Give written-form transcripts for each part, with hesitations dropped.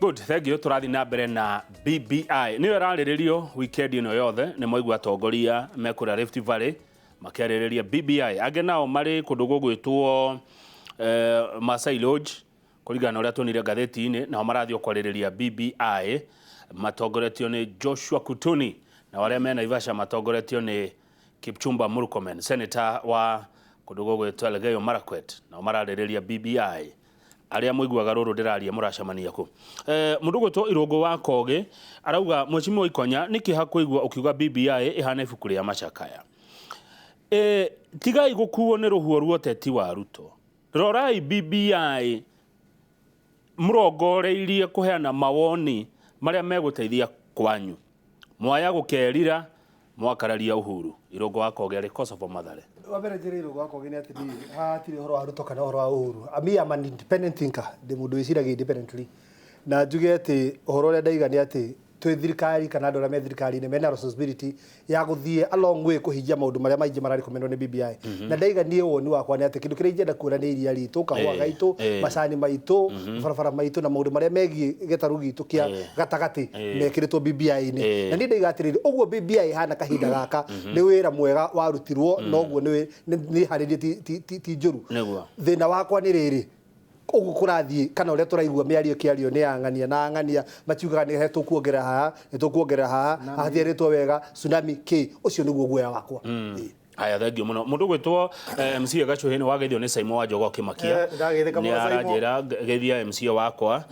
Good, thank you. Tũrathiĩ na mbere na BBI. Nĩyo ĩrarĩrĩrio weekend ĩno yothe. Nĩ mwaigua atongoria me kũrĩa Rift Valley makĩarĩrĩria BBI. Angĩ nao marĩ kũndũ gũgwĩtwo Masai Lodge kũringana na ũrĩa tuonire ngathĩti-inĩ, nao marathiĩ kwarĩrĩria BBI matongoretio nĩ Joshua Kutuni, nao arĩa me Naivasha matongoretio nĩ Kipchumba Murkomen, senator wa kũndũ gũgwĩtwo Elgeyo Marakwet, nao mararĩrĩria BBI. Arĩa mũiguaga rũrũ ndĩraria mũracemania kũ? Mũndũ ũgwĩtwo Irũngũ wa Kogĩ arauga, Mheshimiwa Ikonya, nĩ kĩeha kũigua ũkiuga BBI ĩhana ibuku rĩa macakaya. Tigai gũkuo nĩ rũhuo rwa ũteti wa Ruto. Rorai BBI mũrongoreirie kũheana mawoni marĩa megũteithia kwanyu. Mwaya gũkerira mwakararia Uhuru. Irũngũ wa Kogĩ arĩ Kosovo Mathare. Wa mbere njĩrĩ Irũngũ wa Kogĩ nĩ atĩ niĩ haha hatirĩ ũhoro wa Ruto kana ũhoro wa Uhuru. Me am an independent thinker, ndĩ mũndũ wĩciragia independently. Na njuge atĩ ũhoro ũrĩa ndaiga nĩ atĩ twĩ thirikari kana andũ arĩa me thirikari-inĩ mena responsibility ya gũthiĩ a long way kũhingia maũndũ marĩa maingĩ mararekomendwo nĩ BBI. Na ndaiga niĩ woni wakwa nĩ atĩ kĩndũ kĩrĩa ingĩenda kuona nĩ iria ritũ, kahũa gaitũ, macani maitũ, mabarabara maitũ na maũndũ marĩa megiĩ gĩtarũ gitũ kĩa gatagatĩ mekĩrĩtwo BBI-inĩ. Na niĩ ndaiga atĩrĩrĩ, ũguo BBI ĩhana kahinda gaka nĩ wĩra mwega warutirwo na ũguo nĩ harĩrie ti njũru. Thĩna wakwa nĩ rĩrĩ, ũguo kũrathiĩ kana ũrĩa tũraigua mĩario ĩkĩario nĩ ang'ania na ang'ania makiugaga nĩ tũkuongerera haha, nĩ tũkuongerera haha, haha hatiarĩtwo wega, tsunami kĩ, ũcio nĩguo guoya wakwa. Ĩĩ. Haya, thengiũ mũno. Mũndũ ũgwĩtwo MCA Gacuhĩ nĩ wageithio nĩ Saimo wa Njogo Kĩmakia. Ndageithĩka Nĩ mũno Saimo. aranjĩra geithia MCA wakwa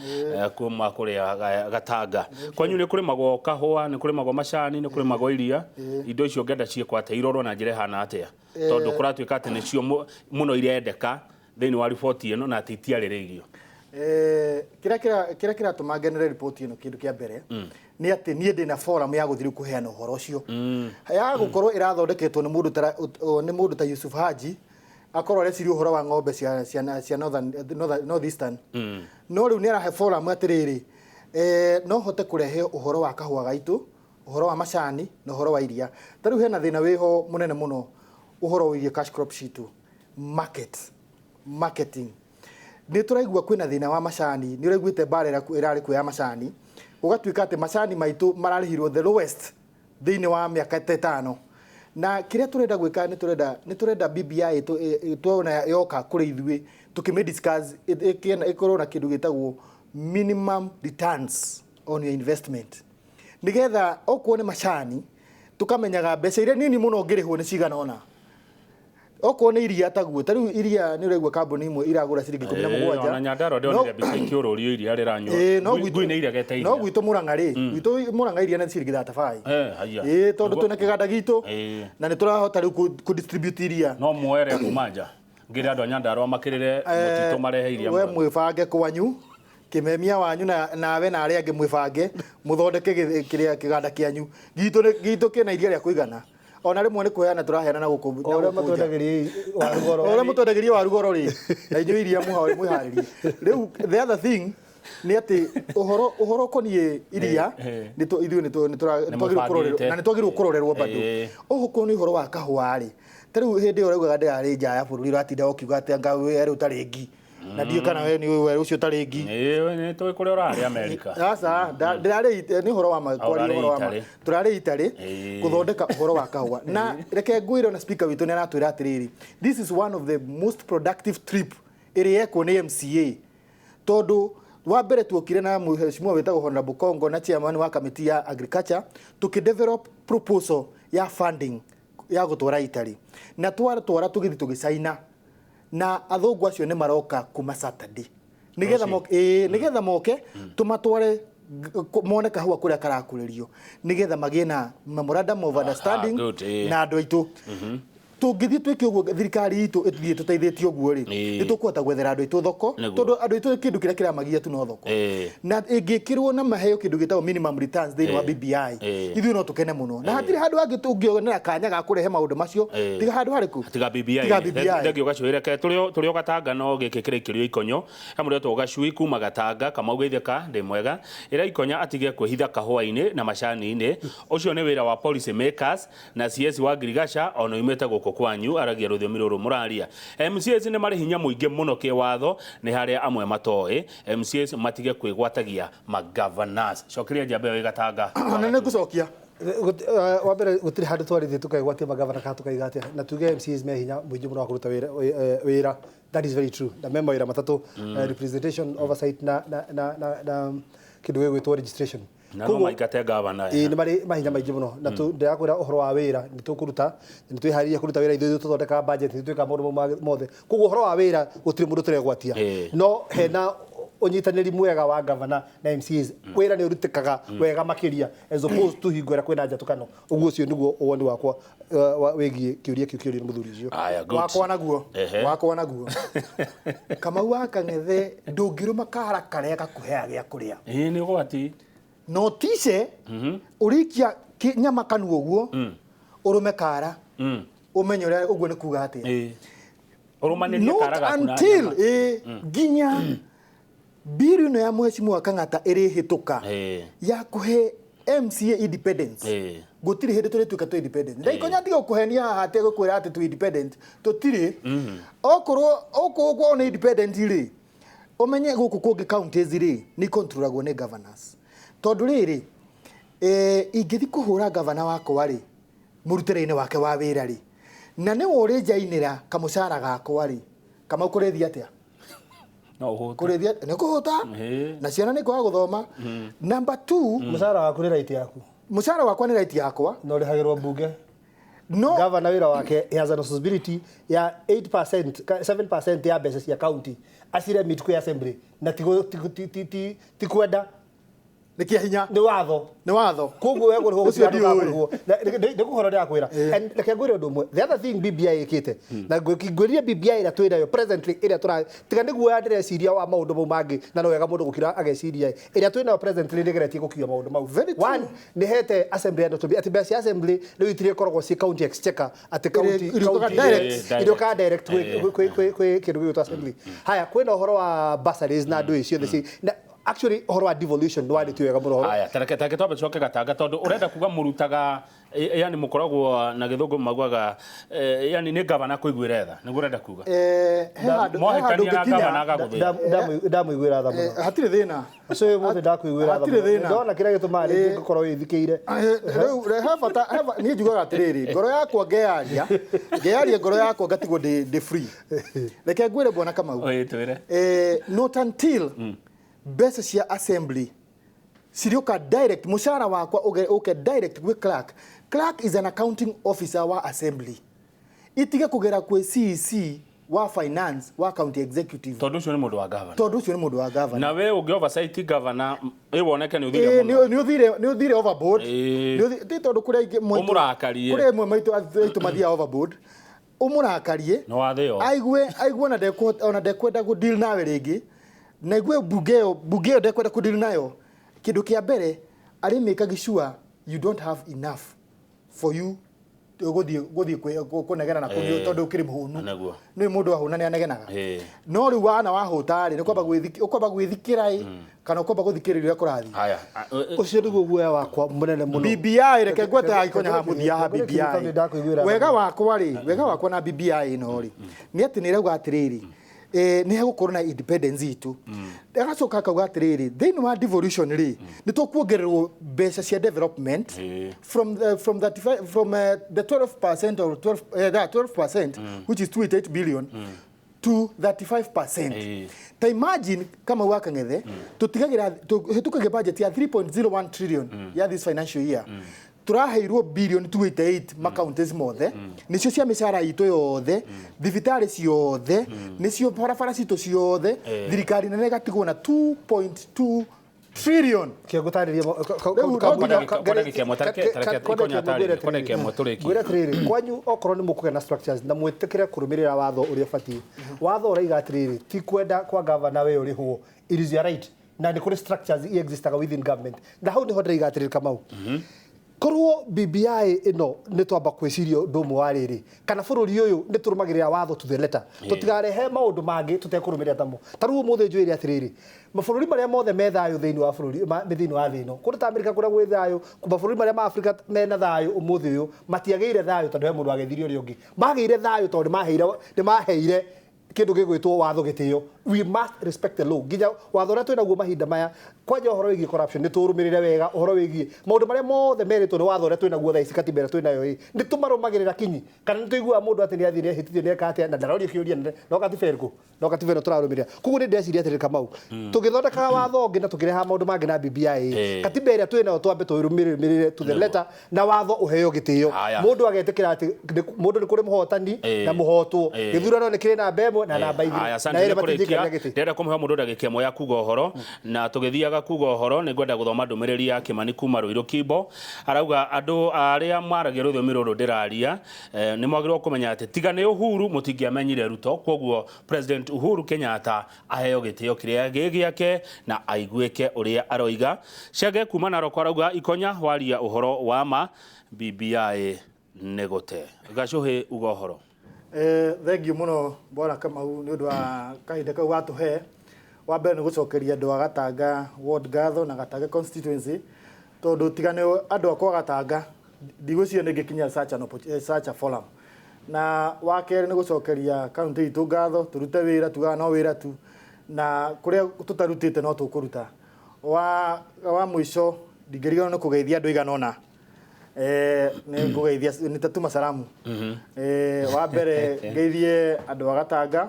kuma kũrĩa Gatanga. Kwanyu nĩ kũrĩmagwo kahũa, nĩ kũrĩmagwo macani, nĩ kũrĩmagwo iria. Indo icio ngenda ciĩkwo atĩa, irorwo na njĩra ĩhana atĩa? Tondũ kũratuĩka atĩ nĩcio mũno irendeka thĩinĩ wa riboti ĩno na atĩ itiarĩrĩirio. Kĩrĩa kĩratũma ngenere riboti ĩno kĩndũ kĩa mbere nĩ atĩ niĩ ndĩna forum ya gũthiĩ rĩu kũheana ũhoro ũcio ya gũkorwo ĩrathondeketwo nĩ mũndũ ta nĩ mũndũ ta Yusuf Haji akorwo areciria ũhoro wa ng'ombe cia cia cia northern north eastern no rĩu nĩ arahe forum atĩrĩrĩ no hote kũrehe ũhoro wa kahũa gaitũ, ũhoro wa macani na ũhoro wa iria. Ta rĩu hena thĩna wĩho mũnene mũno ũhoro wĩgiĩ cash crop citũ, market, marketing. Nĩ tũraigua kwĩna thĩna wa macani, nĩ ũraiguĩte mbara ĩrĩa ĩrarĩ kuo ya macani, gũgatuĩka atĩ macani maitũ mararĩhirwo the lowest thĩinĩ wa mĩaka ta ĩtano. Na kĩrĩa tũrenda gwĩka nĩ tũrenda nĩ tũrenda BBI tuona yoka kũrĩ ithuĩ tũkĩmĩ discuss ĩkorwo na kĩndũ gĩtagwo minimum returns on your investment. Nĩgetha okorwo nĩ macani tũkamenyaga mbeca iria nini mũno ũngĩrĩhwo nĩ cigana ũna. Okorwo nĩ iria taguo, ta rĩu iria nĩ ũraigua kambuni imwe iragũra ciringi 17. Ona Nyandarua ndĩronire mbica ikĩũrũrio iria rĩranyua. Ngui nĩ iregete iria. No gwitũ Murang'a rĩ, gwitũ Murang'a iria nĩ ciringi 35. Haiya. Ĩĩ tondũ twĩna kĩganda gitũ na nĩ tũrahota rĩu kũ distribute iria. No muoere kuma nja. Ngĩre andũ a Nyandarua makĩrĩre mũtitũ marehe iria. We mwĩbange kwanyu, kĩmemia wanyu na nawe na arĩa angĩ mwĩbange mũthondeke kĩrĩa kĩganda kĩanyu. Gitũ gitũ kĩna iria rĩa kũigana. Ona rĩmwe nĩ kũheana tũraheana na gũkũ na ũrĩa matwendagĩria waru goro. Ũrĩa mũtwendagĩria waru goro rĩ, na inyuĩ iria mwĩharĩrie. Rĩu the other thing nĩ atĩ ũhoro ũhoro ũkoniĩ iria nĩ ithuĩ nĩ twagĩrĩirwo kũrorerwo na nĩ twagĩrĩirwo kũrorerwo bado. Okorwo nĩ ũhoro wa kahũa rĩ, ta rĩu hĩndĩ ĩyo ũraugaga ndĩrarĩ nja ya bũrũri ũratinda ũkiuga atĩ anga werũ ũtarĩ ngi. Na ndiũĩ kana we nĩ ũĩ werũ ũcio ũtarĩ ngi. Ĩĩ nĩ tũĩ kũrĩa ũrarĩ Amerika. Aca, ndĩrarĩ nĩ ũhoro wa ma kwaria ũhoro wa ma. Tũrarĩ Italy gũthondeka ũhoro wa kahũa. Na reke ngwĩre ona speaker witũ nĩ aratwĩra atĩrĩrĩ, this is one of the most productive trip ĩrĩ yekwo nĩ MCA. Tondũ wa mbere tuokire na mheshimiwa wĩtagwo Honorable Kongo na chairman wa kamĩtĩ ya agriculture tũkĩ develop proposal ya funding ya gũtwara Italy. Na twatwara tũgĩthiĩ tũgĩcaina na athũngũ acio nĩ maroka kuma Saturday nĩgetha moke ĩĩ nĩgetha moke tũmatware mone kahũa kũrĩa karakũrĩrio nĩgetha magĩe na memorandum of understanding good, ĩĩ. na andũ aitũ. Tũngĩthiĩ twĩke ũguo thirikari itũ ĩthiĩ tũteithĩtie ũguo rĩ, nĩ tũkũhota gwethera andũ aitũ thoko tondũ andũ aitũ kĩndũ kĩrĩa kĩramagia tu no thoko. Na ĩngĩkĩrwo na maheo kĩndũ gĩtagwo minimum returns thĩinĩ wa BBI, ithuĩ no tũkene mũno. Na hatirĩ handũ hangĩ tũngĩonera kanya ga kũrehe maũndũ macio tiga handũ harĩkũ? Tiga BBI. Tiga BBI. Thengiũ Gacui, reke tũrĩ o Gatanga no gĩkĩ kĩraikĩrio ikonyo. He mũndũ wetwo Gacui kuma Gatanga, Kamau Geithĩka, ndĩ mwega. Ĩra Ikonya atige kwĩhitha kahũa-inĩ na macani-inĩ. Ũcio nĩ wĩra wa policy makers na CS wa ngirigaca ona oimĩte gũkũ Kwanyu aragia rũthiomi rũrũ mũraria. MCAs nĩ marĩ hinya mũingĩ mũno kĩwatho, nĩ harĩa amwe matoĩ. MCAs matige kwĩgwatagia magovernors. Cokeria njamba ĩyo ĩgatanga. Na nĩ ngũcokia. Wa mbere, gũtirĩ handũ twarĩtie tũkegwatia magavana kana tũkaiga atĩa na tuge MCAs me hinya mũingĩ mũno wa kũruta wĩra. That is very true, na me mawĩra matatũ: representation, oversight na kĩndũ gĩgwĩtwo registration. Na no maingate gavana. Ĩĩ, nĩ marĩ mahinya maingĩ mũno, na ndĩrakwĩra ũhoro wa wĩra nĩ tũkũruta, nĩ twĩharĩirie kũruta wĩra. Ithuĩ tũthondekaga budget, nĩ twĩkaga maũndũ mau mothe. Koguo ũhoro wa wĩra gũtirĩ mũndũ tũregwatia, no hena ũnyitanĩri mwega wa gavana na MCAs, wĩra nĩ ũrutĩkaga wega makĩria as opposed to hingo ĩrĩa kwĩna njatũkano. Ũguo ũcio nĩguo woni wakwa wĩgiĩ kĩũria kĩu kĩũrio nĩ mũthuri ũcio. Aya, good. Wakwa naguo. Wakwa naguo, Kamau wa Kang'ethe, ndũngĩrũma kara karĩa gakũheaga gĩa kũrĩa. Ĩĩ, nĩ ũgwati. No tice ũrĩikia nyama kanua ũguo ũrũme kara, ũmenye ũrĩa ũguo nĩ kuga atĩa. Ĩĩ, ũrũmanĩrie Not kara gaku na until nyama. Nginya bill ĩno ya Mheshimiwa Kang'ata ĩrĩhĩtũka ya kũhe MCA independence, gũtirĩ hĩndĩ tũrĩtuĩka twĩ independent. Ndaikonya tiga kũhenia haha atĩ gũkwĩra atĩ twĩ independent. Tũtirĩ. Okorwo okorwo kwao nĩ independent rĩ, ũmenye gũkũ kũngĩ counties rĩ, nĩ controlagwo nĩ governors, tondũ rĩrĩ, ingĩthi kũhũra gavana wakwa rĩ, mũrutĩre-inĩ wake wa wĩra rĩ, na nĩwe ũrĩnjainĩra kamũcara gakwa rĩ, Kamau, kũrĩthiĩ atĩa? No ũhũte. Kũrĩthiĩ nĩ kũhũta na ciana nĩ kwaga gũthoma. Number two, Mũcara waku nĩ right yaku. Mũcara wakwa nĩ right yakwa. Na ũrĩhagĩrwo mbunge. No Gavana wĩra wake, he has a responsibility ya 8% 7% ya mbeca cia county aciremit kwĩ assembly, na ti kwenda. Nĩ kĩa hinya. Nĩ watho. Nĩ watho. Koguo we kũrĩhwo Ũcio gũtirĩ handũ ndiũĩ. ũkakũrĩhwo. Nĩ kũhoro ndĩrakwĩra. And reke ngwĩre ũndũ ũmwe, the other thing BBI ĩkĩte, na ngwĩrire BBI ĩrĩa twĩ nayo presently, ĩrĩa tũra tiga nĩ guoya ndĩreciria wa maũndũ mau mangĩ, na no wega mũndũ gũkira ageciria, ĩrĩa twĩ nayo presently nĩ ĩgeretie gũkiua maũndũ mau. Very true. One, nĩ hete assembly autonomy, atĩ mbeca cia assembly rĩu itirĩkoragwo ci county exchequer, atĩ county Ĩrĩũkaga direct. Ĩrĩũkaga direct kwĩ kĩndũ gĩgwĩtwo assembly. Haya, kwĩna ũhoro wa bursaries na ndũ ciothe na actually ũhoro wa devolution nĩ warĩtio wega mũno. Aya, tareke twambe tucoke Gatanga, tondũ ũrenda kuga mũrutaga yani mũkoragwo na gĩthũngũ maugaga yani nĩ gavana kũiguĩra tha, nĩguo ũrenda kuga? He handũ Mwahĩtania na ũngĩkinya. gavana agagũthĩa. Ndamũiguĩra tha mũno. Hatirĩ thĩna. Ũcio wĩ mũthĩ ndakuiguĩra tha Hatirĩ mũno. thĩna. Ndona kĩrĩa gĩtũmaga rĩngĩ ngũkorwo wĩthikĩire. Rĩu he bata niĩ njugaga atĩrĩrĩ, ngoro yakwa ngeyaria ngoro yakwa ngatigwo ndĩ free. Reke ngwĩre, bwana Kamau, Ĩĩ, twĩre. Not until mbeca cia assembly cirĩũka direct, mũcara wakwa ũke direct gwĩ clerk. Clerk is an accounting officer wa assembly, itige kũgera kwĩ CEC wa finance wa county executive. Tondũ ũcio nĩ mũndũ wa gavana. Tondũ ũcio nĩ mũndũ wa governor. Na we ũngĩ oversight gavana ĩ woneke nĩ ũthire mũno. Nĩ ũthire overboard. Ti tondũ kũrĩ aingĩ Ũmũrakarie. Kũrĩ amwe maitũ mathiaga overboard, ũmũrakarie, Nĩ wathĩo. aigue ona ndekwenda gũ deal nawe rĩngĩ, na aigue mbunge ĩyo ndekwenda kũ deal nayo. Kĩndũ kĩa mbere arĩ make sure you don't have enough for you gũthiĩ kũnegena na kũu, tondũ ũkĩrĩ mũhũnu. Nĩguo. Nĩ mũndũ ahũna nĩ anegenaga. No rĩu wana wahũta rĩ, nĩ kwamba ũkwamba gwĩthikĩra ĩ, kana ũkwamba gũthikĩrĩria ũrĩa kũrathiĩ. Haya. Ũcio nĩguo guoya wakwa mũnene mũno. BBI, reke ngwete agĩkonya haha mũthia haha. BBI, Ndakuiguĩra. Wega wakwa rĩ, wega wakwa na BBI ĩno rĩ, nĩ atĩ nĩ ĩrauga atĩrĩrĩ, nĩ hegũkorwo na independence itũ. Agacoka akauga atĩrĩrĩ, thĩinĩ wa devolution rĩ, nĩ tũkuongererwo mbeca cia development from 35, from the 12% or 12, that 12%, which is 288 billion, to 35%. Ta imagine kama wa Kang'ethe, tũtigagĩra tũhĩtũkagia budget ya 3.01 trillion ya this financial year, tũraheirwo billion 288 macounties mothe, nĩcio cia mĩcara itũ yothe, thibitarĩ ciothe, nĩcio barabara citũ ciothe. Thirikari nene ĩgatigwo na 2.2 trillion. Kĩngũtarĩria. Rĩu Kwa ndagĩka ĩmwe, tareke ikonya tarĩrie, kwa ndagĩka ĩmwe tũrĩkie. Ngwĩre atĩrĩrĩ, kwanyu okorwo nĩ mũkũgĩa na structures na mwĩtĩkĩre kũrũmĩrĩra watho ũrĩa ũbatiĩ, watho ũraiga atĩrĩrĩ, ti kwenda kwa gavana we ũrĩhwo, it is your right, na nĩ kũrĩ structures i existaga within government. Na hau nĩho ndĩraiga atĩrĩrĩ, Kamau, Korwo BBI ĩno nĩ twamba kwĩciria ũndũ ũmwe wa rĩrĩ, kana bũrũri ũyũ nĩ tũrũmagĩrĩra watho to the letter, tũtigarehe maũndũ mangĩ tũtekũrũmĩrĩra tamo. Ta rĩu ũmũthĩ njwĩre atĩrĩrĩ, mabũrũri marĩa mothe me thayũ thĩinĩ wa bũrũri thĩinĩ wa thĩ ĩno, kũndũ ta Amerika kũrĩa gwĩ thayũ, mabũrũri marĩa ma Afrika mena thayũ ũmũthĩ ũyũ matiagĩire thayũ tondũ he mũndũ wageithirie ũrĩa ũngĩ. Magĩire thayũ tondũ nĩ maheire kĩndũ gĩgwĩtwo watho gĩtĩo. We must respect the law. Nginya watho ũrĩa twĩnaguo mahinda maya, kwanja ũhoro wĩgiĩ corruption nĩ tũrũmĩrĩre wega, ũhoro wĩgiĩ maũndũ marĩa mothe merĩtwo nĩ watho ũrĩa twĩnaguo thaa ici, katiba ĩrĩa twĩnayo ĩ, nĩ tũmarũmagĩrĩra kinyi, kana nĩ tũiguaga mũndũ atĩ nĩ athiĩ nĩ ahĩtithio nĩ eka atĩa na ndarorio kĩũria, no katiba ĩrĩkũ, no katiba ĩno tũrarũmĩrĩra. Koguo nĩ ndĩreciria atĩrĩrĩ Kamau, tũgĩthondekaga watho ũngĩ na tũkĩrehaga maũndũ mangĩ na BBI, katiba ĩrĩa twĩnayo twambe tũrũmĩrĩre to the letter, na watho ũheo gĩtĩo. Mũndũ agetĩkĩra atĩ mũndũ nĩ kũrĩ mũhotani na mũhotwo, gĩthurano nĩ kĩrĩ namba ĩmwe na namba igĩrĩ, na ĩrĩ matingĩikaria gĩtĩ. Ndĩrenda kũmũhe mũndũ ndagĩka ĩmwe ya kuga ũhoro, na tũgĩthiaga kuga ũhoro nĩ ngwenda gũthoma ndũmĩrĩri ya Kĩmani kuma Ruiru Kimbo. Arauga andũ arĩa maragia rũthiomi rũrũ ndĩraria, nĩ mwagĩrĩirwo kũmenya atĩ tiga nĩ Uhuru mũtingĩamenyire Ruto, koguo President Uhuru Kenyatta aheo gĩtĩo kĩrĩa gĩ gĩake na aiguĩke ũrĩa aroiga. Chege kuma Narok arauga Ikonya waria ũhoro wa ma, BBI nĩ gũte. Gacuhĩ uga ũhoro. Thengiũ mũno Bwana Kamau nĩ ũndũ wa kahinda kau watũhe. Wa mbere nĩ gũcokeria andũ a Gatanga ward ngatho na Gatanga constituency, tondũ tiga nĩ andũ akwa Gatanga ndigwĩciria nĩ ingĩkinya such a forum. Na wa kerĩ nĩ gũcokeria kaunti itũ ngatho, tũrute wĩra, tugaga no wĩra tu, na kũrĩa tũtarutĩte no tũkũruta. Wa mũico ndingĩriganĩrwo nĩ kũgeithia andũ aigana ũna. Nĩ ngũgeithia, nĩ tatuma salamu. Wa mbere ngeithie andũ a Gatanga.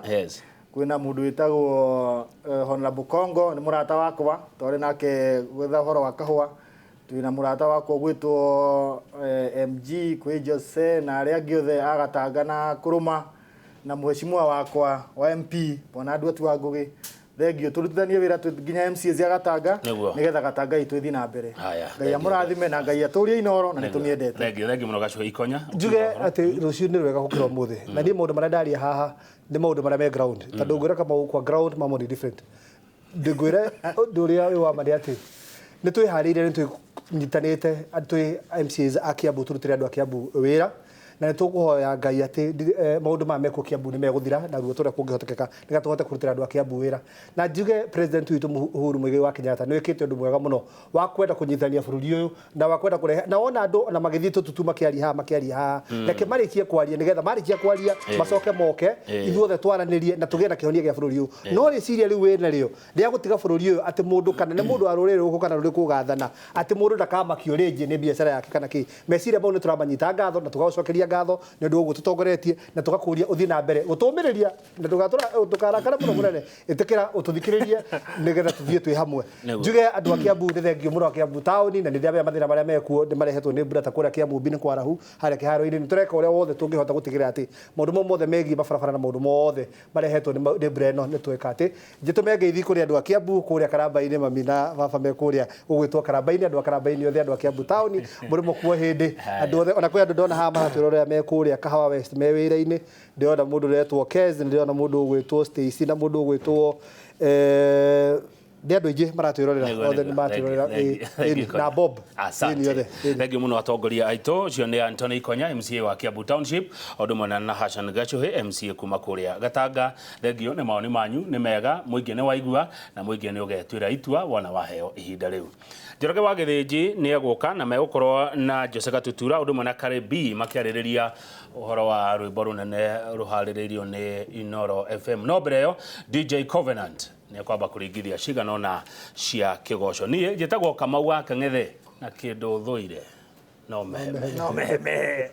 Kwĩna mũndũ wĩtagwo Honorable Kongo, nĩ mũrata wakwa, twarĩ nake gwetha ũhoro wa kahũa. Twĩna mũrata wakwa ũgwĩtwo MG, kwĩ Jose na arĩa angĩ othe a Gatanga na Kũrũma, na mheshimiwa wakwa wa MP Bwana Andũ wa Ngũgĩ. Thengiũ, tũrutithanie wĩra nginya MCAs ya Gatanga, nĩgetha Gatanga itũ ĩthiĩ na mbere. Ngai amũrathime na Ngai atũrie Inooro na nĩtũmĩendete. Thengiũ, thengiũ mũno Gacuhĩ Ikonya. Njuge atĩ rũciũ nĩ rwega gũkĩra ũmũthĩ, na niĩ maũndũ marĩa ndaria haha nĩ maũndũ marĩa me ground, tondũ ngwĩra Kamau kwa ground mamwe nĩ different. Ndĩngwĩre ũndũ ũrĩa wĩ wa ma nĩ atĩ nĩ twĩharĩirie, nĩ twĩnyitanĩte twĩ MCAs a Kiambu, tũrutĩre andũ a Kiambu wĩra, na nĩ tũkũhoya Ngai atĩ maũndũ maya mekwo Kiambu nĩ megũthira na ruo tũrĩa kũngĩhotekeka, nĩgetha tũhote kũrutĩra andũ a Kiambu wĩra. Na njuge President witũ Uhuru Muigai wa Kenyatta nĩ wĩkĩte ũndũ mwega mũno wa kwenda kũnyitithania bũrũri ũyũ, na wa kwenda kũrehe, na wona andũ ona magĩthiĩ tũtutu makĩaria haha, makĩaria haha, reke marĩkie kwaria, nĩgetha marĩkia kwaria macoke moke ithuothe twaranĩrie na tũgĩe na kĩhonia gĩa bũrũri ũyũ. No rĩciria rĩu wĩna rĩo rĩa gũtiga bũrũri ũyũ atĩ mũndũ kana nĩ mũndũ wa rũrĩrĩ rũrĩkũ kana rũrĩkũ ũgathana, atĩ mũndũ ndakamakio rĩngĩ nĩ biacara yake kana kĩ, meciria mau nĩ tũramanyita ngatho na tũgagũcokeria ngatho nĩ ũndũ wa ũguo tũtongoretie, na tũgakũria ũthiĩ na mbere gũtũmĩrĩria na ndũkarakare mũno mũnene, ĩtĩkĩra ũtũthikĩrĩrie nĩgetha tũthiĩ twĩ hamwe. Njuge andũ a Kiambu nĩ thengio mũno, a Kiambu taũni, na nĩ ndĩramenya mathĩna marĩa mekuo nĩ marehetwo nĩ mbura ta kũrĩa Kiambu nĩ kwarahu harĩa kĩharo-inĩ. Nĩ tũreka ũrĩa wothe tũngĩhota gũtigĩrĩra atĩ maũndũ mau mothe megiĩ mabarabara na maũndũ mothe marehetwo nĩ mbura ĩno nĩ tweka atĩ. Njĩtũme ngeithi kũrĩ andũ a Kiambu kũrĩa Karamba-inĩ, mami na baba me kũrĩa gũgwĩtwo Karamba-inĩ, andũ a Karamba-inĩ othe, andũ a Kiambu taũni mũrĩmo kuo hĩndĩ, andũ othe, ona kwĩ andũ ndona haha maratwĩrorera me kũrĩa Kahawa West me wĩra-inĩ. Ndĩrona mũndũ ũretwo Kez, ndĩrona mũndũ ũgwĩtwo Stacy na mũndũ ũgwĩtwo nĩ andũ aingĩ maratwĩrorera, othe nĩ maratwĩrorera, na Bob. Asante. Thengiũ mũno atongoria aitũ, ũcio nĩ Anthony Ikonya MCA wa Kiambu Township, o ũndũ ũmwe na Hassan Gachuhi MCA kuma kũrĩa Gatanga. Thengiũ nĩ mawoni manyu nĩ mega, mũingĩ nĩ waigua na mũingĩ nĩ ũgetuĩra itua wona waheo ihinda rĩu. Njoroge wa Gĩthĩnji nĩ egũka na megũkorwo na Jose Gatutura ũndũ ũmwe na Karibi makĩarĩrĩria ũhoro wa rwĩmbo rũnene rũharĩrĩirio nĩ Inooro FM. No mbere ĩyo DJ Covenant nĩ ekwamba kũringithia cigana ũna cia kĩgoco. Niĩ njĩtagwo Kamau wa Kang'ethe na kĩndũ thũire no meheme. No meheme.